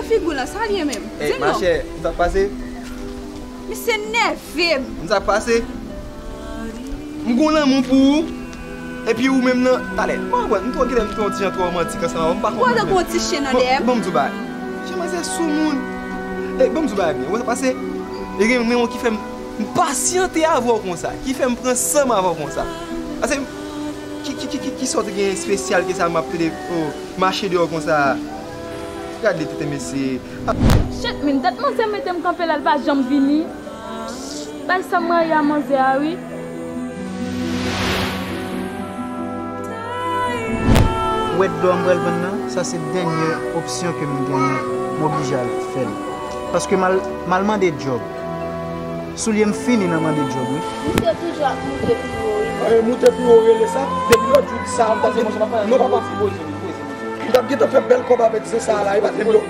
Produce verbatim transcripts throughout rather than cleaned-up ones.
Figi w lan, sa l ye menm? Di m non. Machè, m t ap pase. Misye nève m. M t ap pase. M gon lanmou pou ou. Epi ou menm nan, talè. M pa konprann, m twò genlè, m twò ti jan twò romantik ansanm avè w, m pa konprann. Ou gon ti chen nan dèyè m. Bon, ban m di w bagay. Chen manzè sou moun. E, ban m di w bagay byen. Ou wè sa pase? E gen, gen yon ki fè m, m pasyante avè w konsa, ki fè m pran san m avè w konsa. Pase, ki, ki, ki, ki, ki sòt gen espesyal ke sa m ap pede, oh, mache deyò konsa? Gade tete mesye. Shit, men tèt manzè mete m kanpe la, l pa janm vini. Bay sa m rayi a manzè a, wi. Wèt dlo a m pral vann nan, sa se dènye opsyon ke m genyen. M oblije al fè l. Paske m al, m al mande djòb. Soulye m fini nan mande djòb, wi. Misye toujou ap moute pi wo, wi. E, moute pi wo rele sa? Depi lòt jou di sa, m t ap di, non, papa. M t ap gentan fè bèl kòb avèk zen sa a la, e pa te dlo.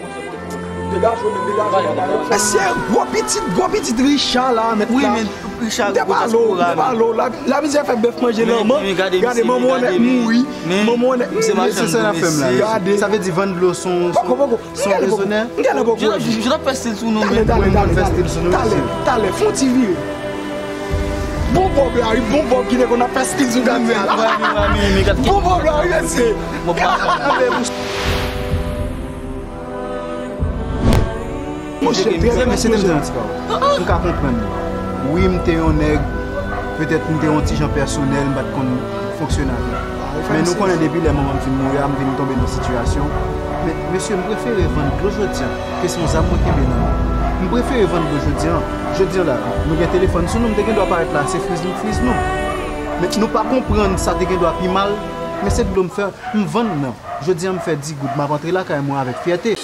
Degaje w, men degaje w, papa. Mesye, gwo pitit, gwo pitit Richard la, mèt la. Wi, men Richard, gwo dyaspora, men. M te pale w, m te pale w. La, lamizè fè bèf manje lanmò. Gade manman w nèt mouri. Manman w nèt. Mesye, se sa n ap fè m la. Gade. Sa vle di vann dlo son, son, son rezonè. M genlè poko wè. Jodi ap fè stil sou nou, men. Talè, talè, talè, talè, fè yon ti vire. Bon bòb la, wi, bon bòb ki te konn ap fè stil sou gad la. Bon bòb la, wi, mesye. Monchè, trè byen, mesye, te m di yon ti bagay. M ka konprann. Wi, m te yon nèg, petèt m te yon ti jan pèsonèl, m pa t konn fonksyone avè l. Men nou konnen depi lè manman m fin mouri a, m vin tonbe nan sitiyasyon. Men, mesye, m prefere vann dlo jodi a, ke se yon zam mwen kenbe nan men m. M prefere vann dlo jodi a. Jodi a la, nou gen telefòn sou nou, m te gen dwa parèt la, se friz nou, friz nou. Men nou pa konprann sa te gen dwa pi mal, men se dlo m fè, m vann nan. Jodi a m fè di goud, m ap antre lakay mwen avèk fyète.